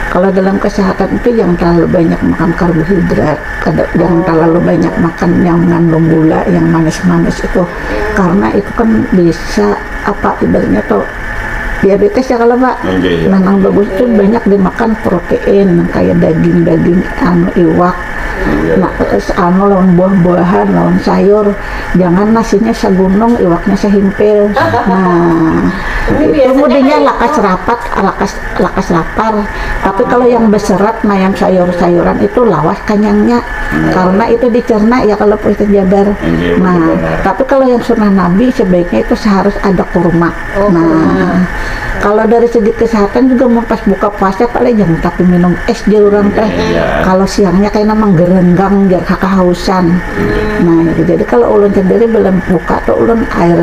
Kalau dalam kesehatan itu jangan terlalu banyak makan karbohidrat, kada, jangan terlalu banyak makan yang mengandung gula, yang manis-manis itu, karena itu kan bisa apa ibaratnya tuh diabetes ya kalau Pak. Iya, iya. Nah, yang bagus itu banyak dimakan protein kayak daging-daging, anu, iwak. Iya. Nah, terus anu lawan buah-buahan, lawan sayur. Jangan nasinya segunung, iwaknya sehimpil. Nah, Ini itu biasanya mudinya kayak lakas rapat, lakas lakas lapar. Tapi kalau yang berserat, nah yang sayur-sayuran itu lawas kanyangnya. Karena itu dicerna ya kalau Pak Ustadz Jabar. Iya, Nah, benar. Tapi kalau yang sunnah Nabi sebaiknya itu seharus ada kurma. Oh, Nah, kalau dari segi kesehatan juga mau pas buka puasa paling jangan tapi minum es jar orang teh. Iya. Kalau siangnya kayak menggerenggang jar kakahausan. Nah, itu jadi kalau ulun sendiri belum buka tuh ulun air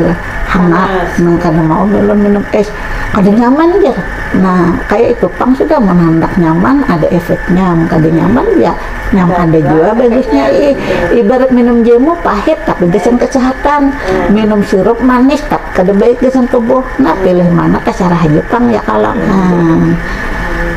hangat. Panas. Nah, kada mau ulun minum es. Kada nyaman jar. Nah, kayak itu pang sudah mun handak nyaman ada efeknya. Mun kada nyaman ya nyaman ada jua bagusnya. I- ibarat minum jamu pahit tapi gasan kesehatan. Minum sirup manis tapi kada baik gasan tubuh. Nah, pilih mana kasarah aja pang ya kalau. Nah,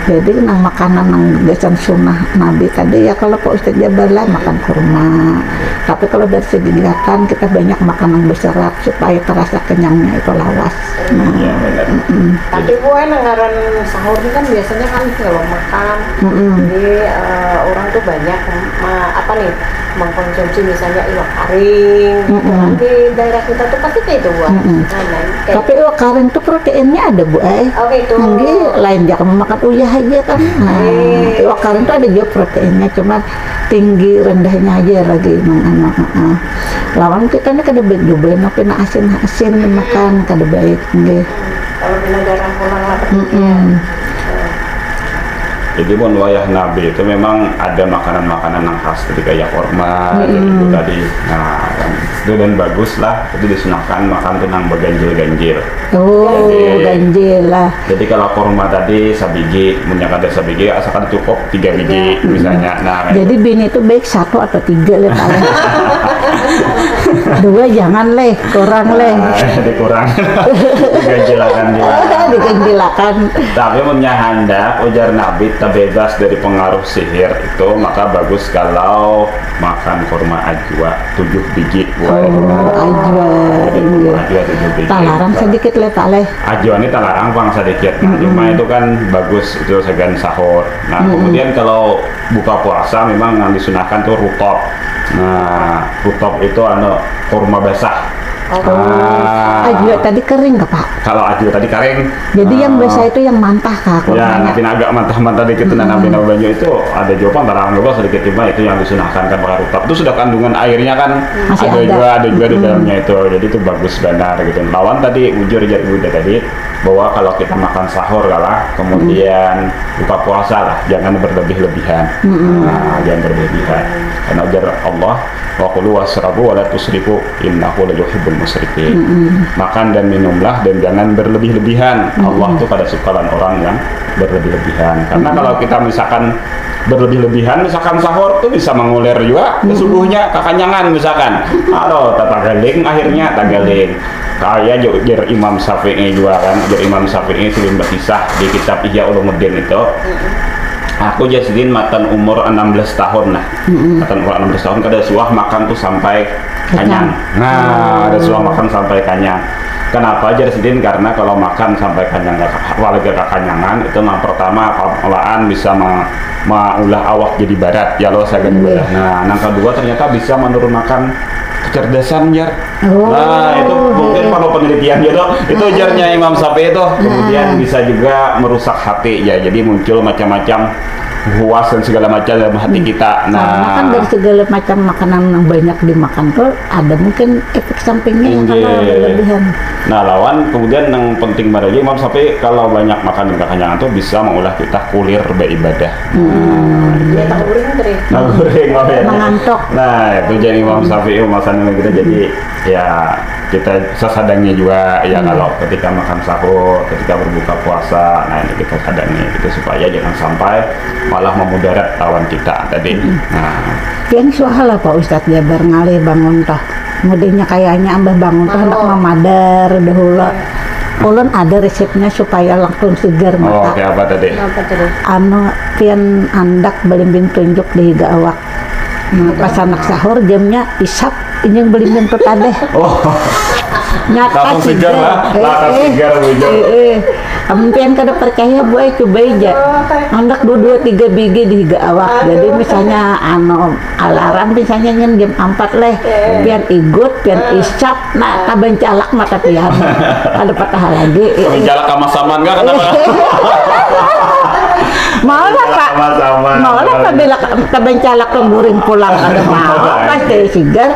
jadi nang makanan nang gasan sunnah Nabi tadi ya kalau Pak Ustadz Jabar lah makan kurma. Tapi kalau dari segi kesehatan kita banyak makan yang berserat supaya terasa kenyangnya itu lawas. Nah, Iya, benar. mm-mm. Tapi Bu, eh, ngaran sahur ini kan biasanya kan kalau makan, Mm-mm. jadi eh, orang tuh banyak ma- apa nih mengkonsumsi misalnya iwak karing. Mm-mm. Di daerah kita tuh pasti kayak itu Bu. Mm-mm. Nah, nah, kayak Tapi iwak karing tuh proteinnya ada bu eh. Oke itu. Nggih, lain jangan makan uyah aja kan. Nah, iwak karing tuh ada juga proteinnya, cuma tinggi rendahnya aja lagi nang anu. Heeh. Lawan kita nih kada baik juga no pina asin asin dimakan kada baik nggih. Kalau pina jarang pulang lah. Mm-mm. Jadi mun wayah Nabi itu memang ada makanan-makanan yang khas tadi kayak korma dan itu tadi. Nah, itu dan bagus lah itu disunahkan makan tuh nang berganjil-ganjil. Oh, Jadi- ganjil lah. Jadi kalau korma tadi sabigi, munnya kada sabigi asalkan cukup tiga bigi misalnya. Nah, kayak Jadi gitu. Bini itu baik satu atau tiga leh paling. Dua jangan leh, kurang leh. Nah, jadi kurang. Diganjilakan juga. Diganjilakan. Tapi munnya handak ujar Nabi terbebas dari pengaruh sihir itu maka bagus kalau makan kurma ajwa tujuh biji. Oh, ajwa. Jadi kurma ajwa tujuh biji. Talarang sedikit leh Pak leh. Ajwa ini talarang pang sedikit. Nah, cuma itu kan bagus itu sagan sahur. Nah, kemudian kalau buka puasa memang yang disunahkan tuh rutop. Nah, rutop itu anu kurma basah. Oh. Ah. Ajwa tadi kering kah Pak? Kalau ajwa tadi karing. Jadi yang Ah. basah itu yang mantah kah Ya, kurmanya? tapi agak mantah-mantah dikit nah nabi nabi banyu itu ada juga pang talarang juga sedikit cuma itu yang disunahkan kan pakai rutop itu sudah kandungan airnya kan Masih ada ada. juga ada juga di dalamnya itu jadi itu bagus benar gitu lawan tadi bujur aja ibu tadi bahwa kalau kita makan sahur kalah kemudian buka puasa lah jangan berlebih-lebihan nah, jangan berlebih-lebihan karena ujar Allah wa kulu wasrabu wa la tusrifu innahu la yuhibbul musrifin makan dan minumlah dan jangan berlebih-lebihan Allah tuh kada suka lawan orang yang berlebih-lebihan karena kalau kita misalkan berlebih-lebihan misalkan sahur tuh bisa menguler juga ke subuhnya kekenyangan misalkan aduh tagaling akhirnya tagaling kaya jo- jer Imam Syafi'i juga kan jer Imam Syafi'i sering berkisah di kitab Ihya Ulumuddin itu aku jar sidin matan umur enam belas tahun nah matan umur enam belas tahun kada suah makan tuh sampai kanyang nah ada suah makan sampai kanyang kenapa jar sidin karena kalau makan sampai kanyang apalagi kekenyangan itu yang pertama awaan bisa ma- maulah awak jadi barat ya lo sagan Iya. Nah, yang kedua ternyata bisa menurunkan kecerdasan, jar. Oh, nah, itu mungkin iya, perlu penelitian gitu. Itu, ah, ujarnya Imam Syafi'i itu. Kemudian, ah, bisa juga merusak hati, ya. Jadi muncul macam-macam huas dan segala macam dalam hati, hmm, kita. Nah, karena kan dari segala macam makanan yang banyak dimakan tuh ada mungkin efek sampingnya yang, inggih, kalau berlebihan. Nah, lawan kemudian yang penting baru lagi, Imam Syafi'i kalau banyak makan dan kekenyangan tuh bisa mengolah kita kulir beribadah. Hmm. Nah, iya. Taguring tadi. Taguring, oh ya. Mengantuk. Nah, itu jadi Imam Syafi'i masalah kita, jadi ya kita sesadangnya juga ya, hmm, kalau ketika makan sahur, ketika berbuka puasa, nah ini kita sadangi gitu supaya jangan sampai malah memudarat lawan kita tadi. Hmm. Nah. Yang suah lah Pak Ustadz Jabar ngalih bangun toh. Mudahnya kayaknya ambah bangun tuh hendak mamadar dahulu. Ulun ada resepnya supaya langsung sigar mata. Oh, kayak apa tadi? Apa tadi? Anu, pian andak belimbing tunjuk di higa awak. Nah, pas anak sahur jamnya isap, inyung belimbing tuh tadeh. Oh. Nyata. Langsung sigar lah. Eh, langsung eh, sigar, bujur. Eh, eh. Amun pian kada percaya, buai, cubai ja. Andak dua, dua, tiga bigi di higa awak. Jadi misalnya anu alarm misalnya nyen jam ampat leh. Iya. Pian igut, pian isap, nah, tabancalak mata pian. Kada patah lagi. Eh, eh. Tabancalak kamasaman kah, kenapa? Malah, Pak. Kamasaman. Malah, Pak, bila ka-, tabancalak ke guring pulang, kada mau. Pasti sigar.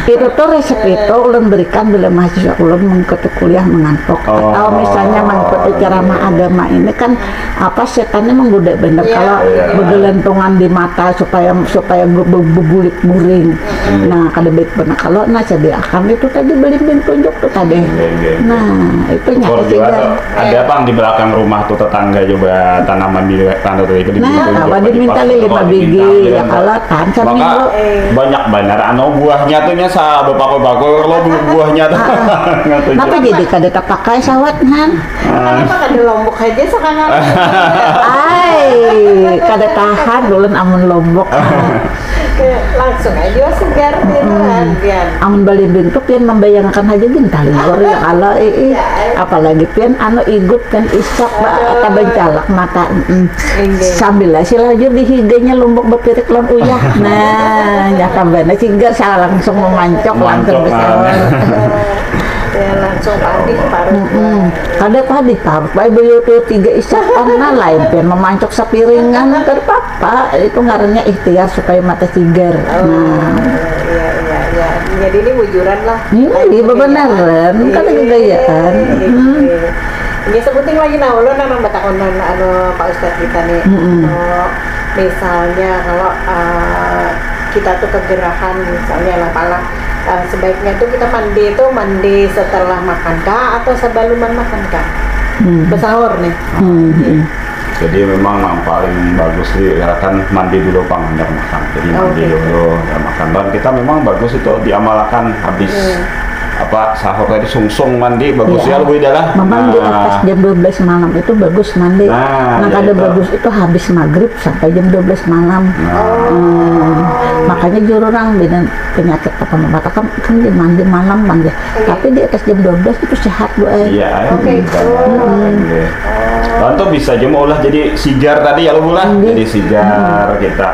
Itu tuh resep itu ulun berikan bila mahasiswa ulun mengikuti kuliah mengantuk. Oh. Atau misalnya mengikuti ceramah agama ini kan apa setannya menggoda bener. Iya. Kalau, iya, begelentungan di mata supaya, supaya gu-, be-, bebulik guring. Hmm. Nah, kada baik bener. Kalau, nah, sediakan itu tadi belimbing tunjuk tuh tadi. Iya, iya, iya. Nah, itu nyata juga tuh. Ada pang di belakang rumah tuh tetangga coba tanaman di tanah tuh itu. Nah, diminta lilin bigi, ya, kalau tahan. Maka seminggu. Banyak banar anu buahnya tuh nya sa bapakul-bakul kalau bu-, buahnya tuh. Ah, ah. Napa jadi kada tapakai sawat, Han? Kenapa kada lombok aja sekarang? Ai, kada tahan ulun amun lombok. Langsung aja segar, mm-mm, pian. Amun belimbing tuh pian membayangkan aja gin taliur ya kalau, eh, eh. Ya, eh. Apalagi pian anu igut kan isap, ba-, tabancalak mata, mm-mm. Inggih. Sambil lah silajur di higanya lombok bapirik lawan uyah. Nah, nyata banar sigar, sa langsung memancok, langsung mancok, besawar. Ya, langsung padih parut. Mm-mm. Kada padih parut, bae buyut tiga isap, karena lain pian memancok sapiringan, kada apa-apa. Itu ngarannya ikhtiar supaya mata sigar. Oh, nah. Iya, iya, iya. Jadi ini bujuran lah. Ini bebenaran, kada gagayaan. Iya, iya, hmm. Ini sebuting lagi nah, ulun nang batakunan anu Pak Ustadz kita nih. Mm-mm. Anu, misalnya kalau, eh, kita tuh kegerahan misalnya lah pala, eh, sebaiknya tuh kita mandi itu mandi setelah makan kah atau sebaluman makan kah? Hmm. Besahur nih. Hmm, hmm. Jadi memang nang paling bagus diarahkan mandi dulu pang handak makan. Jadi mandi, oke, dulu ya makan. Dan kita memang bagus itu diamalkan habis, hmm, apa, sahur tadi sungsung mandi bagus ya, ya, lebih dah lah. Memang di atas jam dua belas malam itu bagus mandi. Nah, nah, ya kada itu. Bagus itu habis maghrib sampai jam dua belas malam. Nah. Hmm. Makanya jururang dengan penyakit apa mata kan, kan dia mandi malam mandi. Iya. Tapi di atas jam dua belas itu sehat, Bu, eh. Iya, oke. Hmm. Lawan tuh bisa aja maulah jadi sigar tadi ya, lo, lah. Iya. Jadi sigar kita.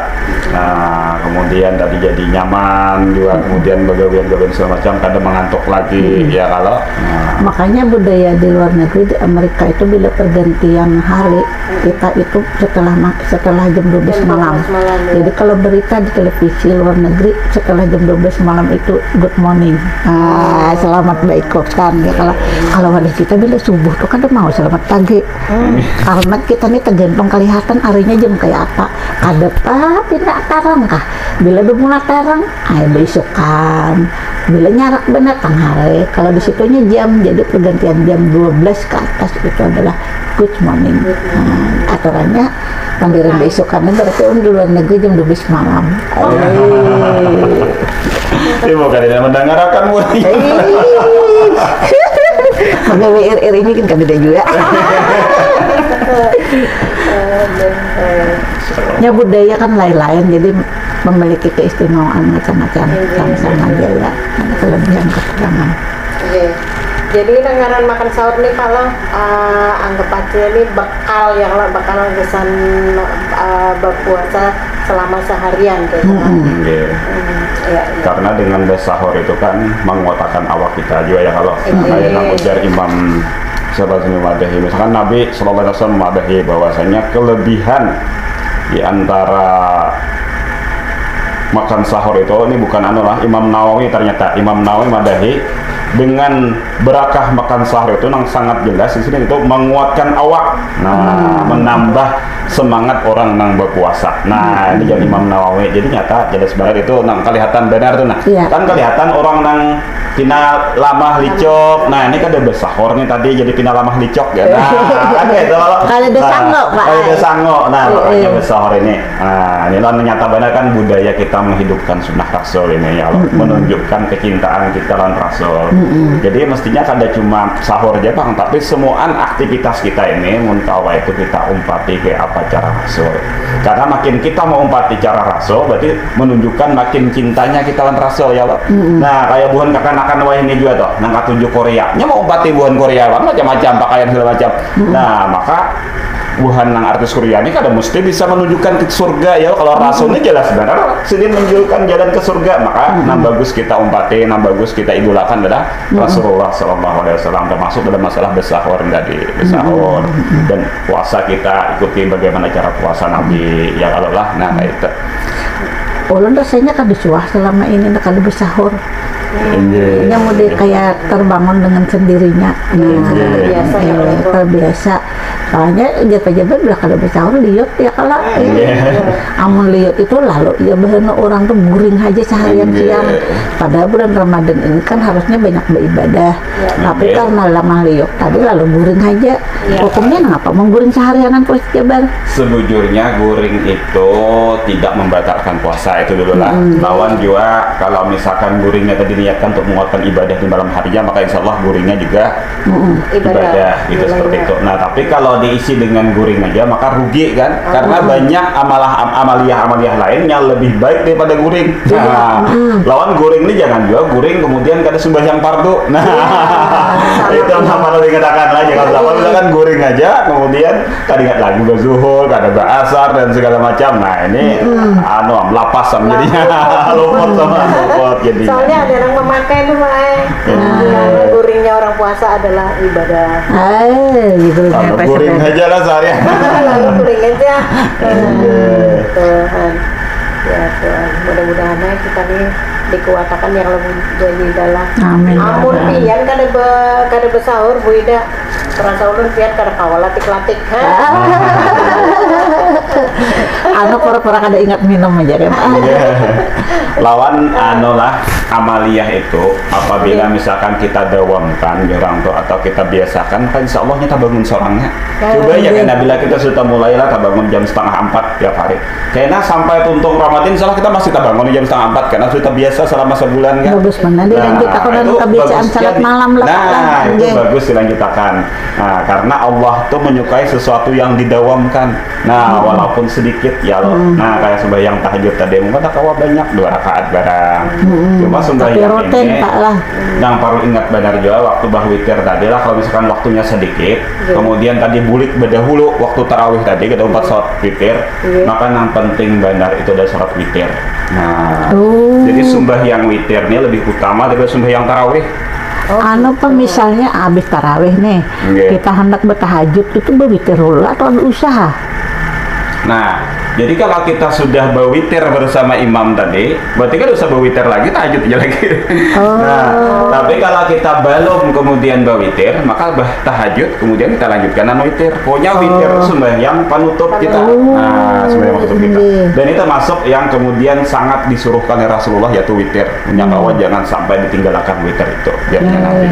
Nah, kemudian tadi jadi nyaman juga, kemudian bagawian-gawian segala macam, kada mengantuk lagi, ya, kalau. Nah. Makanya budaya di luar negeri, di Amerika itu bila pergantian hari, kita itu setelah ma-, setelah jam dua belas malam. Jam dua belas malam, ya. Jadi kalau berita di televisi luar negeri setelah jam dua belas malam itu good morning. Ah, selamat baikutan ya. Kalau, kalau wadah kita bila subuh tuh kada mau selamat pagi. Hmm. Karena kita nih tergantung kelihatan harinya jam kayak apa. Kada apa, pindah tarang kah? Bila udah mulai tarang, ayo beisukan. Bila nyarak benar tang hari. Kalau di situnya jam, jadi pergantian jam dua belas ke atas itu adalah good morning. Nah, aturannya tampirin beisukannya berarti orang di luar negeri jam dua belas malam. Aduh. Ibu kada ada mendengarkan, Bu. Ih. Pegawai R R I ini kan kami juga. Nya budaya kan lain-lain, jadi memiliki keistimewaan macam-macam. Iya, iya, sama-sama iya. Aja ya, ada kelebihan kekurangan. Oke. Jadi nang ngaran makan sahur nih, Pak, lah, eh, anggap aja nih bekal ya, kalau bekal kesan, eh, berpuasa selama seharian gitu. Mm-mm. Iya. Hmm. Karena dengan bersahur itu kan menguatkan awak kita juga ya kalau kayak nang ujar Imam siapa sih madahi, misalkan Nabi Shallallahu Alaihi Wasallam madahi bahwasanya kelebihan di antara makan sahur itu, ini bukan anu lah, Imam Nawawi, ternyata Imam Nawawi madahi dengan berakah makan sahur itu nang sangat jelas di sini itu menguatkan awak, nah menambah semangat orang nang berpuasa. Nah ini jadi Imam Nawawi, jadi nyata jelas banget itu nang kelihatan benar tuh nah. Iya. Kan kelihatan orang nang pina lamah licok. Nah ini kada bersahur nih tadi jadi pina lamah licok ya. Nah kan kayak itu kalau Kada ada nah, sango, Pak. Kada ada sango. Nah makanya bersahur ini. Nah ini lah nyata benar kan budaya kita menghidupkan sunnah Rasul ini ya Allah, menunjukkan kecintaan kita lawan Rasul. Jadi mestinya kada cuma sahur aja bang, tapi semuaan aktivitas kita ini mun kawa itu kita umpati ke apa cara Rasul. Karena makin kita mau umpati cara Rasul, berarti menunjukkan makin cintanya kita lawan Rasul ya Allah. Nah kayak buhan kakanakan wayah ini juga tuh, nang katuju Korea, nya mau umpati buhan Korea bang, macam-macam pakaian segala macam. Nah maka buhan nang artis Korea ini kada mesti bisa menunjukkan ke surga ya. Kalau Rasul ini jelas benar sini menunjukkan jalan ke surga, maka nang bagus kita umpati, nang bagus kita idolakan adalah Rasulullah Shallallahu Alaihi Wasallam, termasuk dalam masalah bersahur tadi, bersahur dan puasa kita ikuti bagaimana cara puasa Nabi ya kalau lah nah kayak itu. Ulun rasanya kada suah selama ini nah kada bersahur. Inggih. Nya mudah kayak terbangun dengan sendirinya. Nah, Iya. Biasa ya, eh, orang tua. Terbiasa. Soalnya jaga-jaga bila kada bersahur liut ya kalau. Iya. Amun liut itu lalu ya bahana orang tuh guring aja seharian Iya. Siang. Padahal bulan Ramadan ini kan harusnya banyak beribadah. Tapi Iya. Karena lamah liuk tadi lalu guring aja. Iya. Hukumnya kenapa mengguring seharianan kok jabar? Sebujurnya guring itu tidak membatalkan puasa itu dulu lah. Lawan juga kalau misalkan guringnya tadi niatkan untuk menguatkan ibadah di malam harinya, maka insya Allah guringnya juga ibadah, gitu seperti itu. Nah, tapi kalau diisi dengan guring aja maka rugi kan? Karena banyak amalah am- amaliah-amaliah lain yang lebih baik daripada guring. Nah, lawan guring ini jangan juga guring kemudian kada sembahyang fardu. Nah, itu yang perlu diingatkan lah, jangan sampai misalkan guring aja kemudian kada ingat lagi berzuhur, kada berasar dan segala macam. Nah, ini anu lapas sama jadinya. Luput sama luput jadinya. Soalnya ada orang memakai tuh, Pak. Karena guringnya orang puasa adalah ibadah. Eh, gitu. Kalau guring aja lah seharian. Lalu guring aja. Tuhan. Ya Tuhan, mudah-mudahan ya kita nih dikuatakan yang lebih jadi dalam. Amin. Amun pian kada be, kada bersahur, Bu Ida. Terasa ulun pian kada kawa latik-latik. Ha? Anu pura-pura kada ingat minum aja kan. Iya. Lawan anu lah amaliah itu apabila misalkan kita dawamkan orang tuh atau kita biasakan kan insya Allahnya tabangun seorangnya. Coba ya kan bila kita sudah mulailah tabangun jam setengah empat tiap hari. Karena sampai tuntung Ramadan insya Allah kita masih tabangun jam setengah empat karena sudah biasa selama sebulan kan. Bagus mana dilanjut aku dan itu kebiasaan bagus salat jadi. Malam lah. Nah, itu bagus dilanjutakan. Nah, karena Allah tuh menyukai sesuatu yang didawamkan. Nah, walaupun sedikit ya loh. Nah, kayak sembahyang tahajud tadi mungkin tak kawa banyak dua rakaat barang. Cuma sembahyang Tapi rutin ini tak lah. Yang perlu ingat benar juga waktu bah witir tadi lah kalau misalkan waktunya sedikit, kemudian tadi bulik bedahulu waktu tarawih tadi kita umpat sholat witir, maka yang penting benar itu adalah sholat witir. Nah, Oh. Jadi sembahyang witir ini lebih utama daripada sembahyang tarawih. Anu apa misalnya abis tarawih nih, Nggih. Kita hendak bertahajud itu berwitir dulu atau ada usaha? Nah, jadi kalau kita sudah berwitir bersama imam tadi, berarti kan usah berwitir lagi, tahajud aja lagi. Oh. Nah, tapi kalau kita belum kemudian berwitir, maka bah tahajud kemudian kita lanjutkan anu witir. Pokoknya witir itu sembahyang penutup kita. Oh, Nah, sembahyang penutup kita. iya. Dan itu termasuk yang kemudian sangat disuruhkan oleh Rasulullah yaitu witir. Punya kawan jangan sampai ditinggalkan witir itu. Biarnya nanti.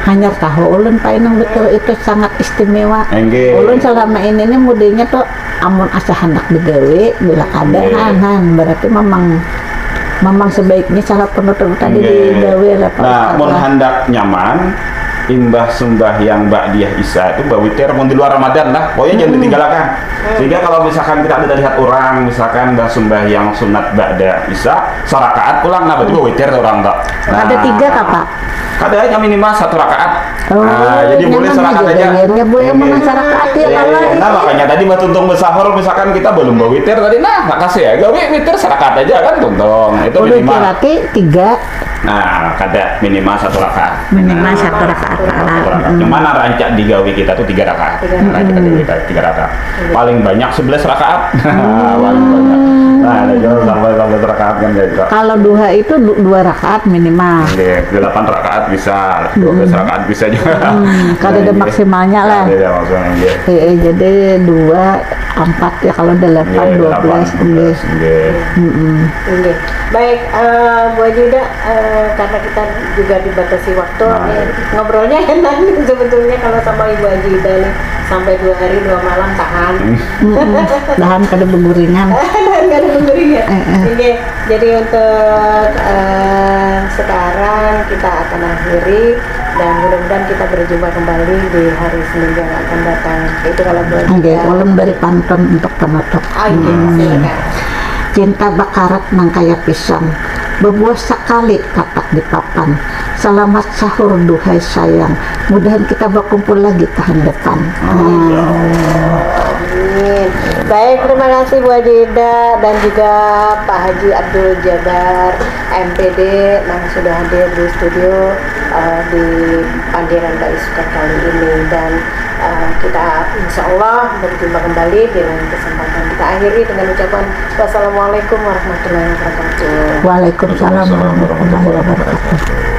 Hanya tahu ulun painang betul itu sangat istimewa. Enggih. Ulun selama ini nih mudanya tuh amun asa hendak digawe bila kada Enggih. han han berarti memang memang sebaiknya salat penutup tadi Enggih. Digawe lah Pak Nah, Ustaz mun lah. Handak nyaman, Imbah sumbahyang ba'diyah isya itu bawitir mun di luar Ramadan lah, pokoknya jangan ditinggalakan. Sehingga kalau misalkan kita ada lihat orang misalkan dah sumbahyang sunat ba'da isya sarakaat pulang, nah berarti bawitir orang tuh. Nah, Ada tiga kah, Pak? Kada, hanya minimal satu rakaat. Oh, Nah, jadi boleh nyaman sarakat aja aja. bayarnya, boleh Ini. menang sarakat ya, Iya, kalau iya. ini. Nah, makanya tadi mah tuntung bersahur, misalkan kita belum bawitir tadi, nah, makasih ya, gawi witir sarakat aja kan tuntung. Itu Udah minimal. Berarti tiga Nah, kada, minimal satu rakaat. minimal satu rakaat Satu lah. rakaat. Yang mana rancak digawi kita tuh tiga rakaat. Tiga Rancak rakaat. digawi kita tiga rakaat. Paling banyak sebelas rakaat. Paling banyak. Nah, ada jauh sampai sampai rakaat kan kayak gitu. Kalau duha itu du- dua rakaat minimal. Oke, delapan rakaat bisa, dua belas rakaat bisa juga. Hmm, kada ada Nah, maksimalnya lah. Ada maksimalnya. Eh, eh, jadi dua, empat ya, kalau delapan, Iya, dua belas, delapan, dua belas, iya. Oke. Baik, eh, Bu Haji Ida, eh, karena kita juga dibatasi waktu, Nah, nih, iya. Ngobrolnya enak nih sebetulnya kalau sama Ibu Haji Ida nih, sampai dua hari dua malam tahan. Mm-mm. Tahan kada beguringan. Nggak ada pemberinya. Eh, eh. Oke, jadi untuk eh, sekarang kita akan akhiri dan mudah-mudahan kita berjumpa kembali di hari Senin yang akan datang. Itu kalau Bu Haji Oke, Ida. ulun beri pantun untuk penutup. Oke, silakan. Cinta bakarat nang kaya pisang, bebuah sakali katak di papan. Salamat sahur duhai sayang, mudahan kita bakumpul lagi tahun depan. Amin. Baik, terima kasih Bu Haji Ida dan juga Pak Haji Abdul Jabar, M P D, yang sudah hadir di studio eh, di Pandiran Baisu kali ini, dan eh, kita insya Allah berjumpa kembali di lain kesempatan. Kita akhiri dengan ucapan wassalamualaikum warahmatullahi wabarakatuh. Waalaikumsalam warahmatullahi wabarakatuh.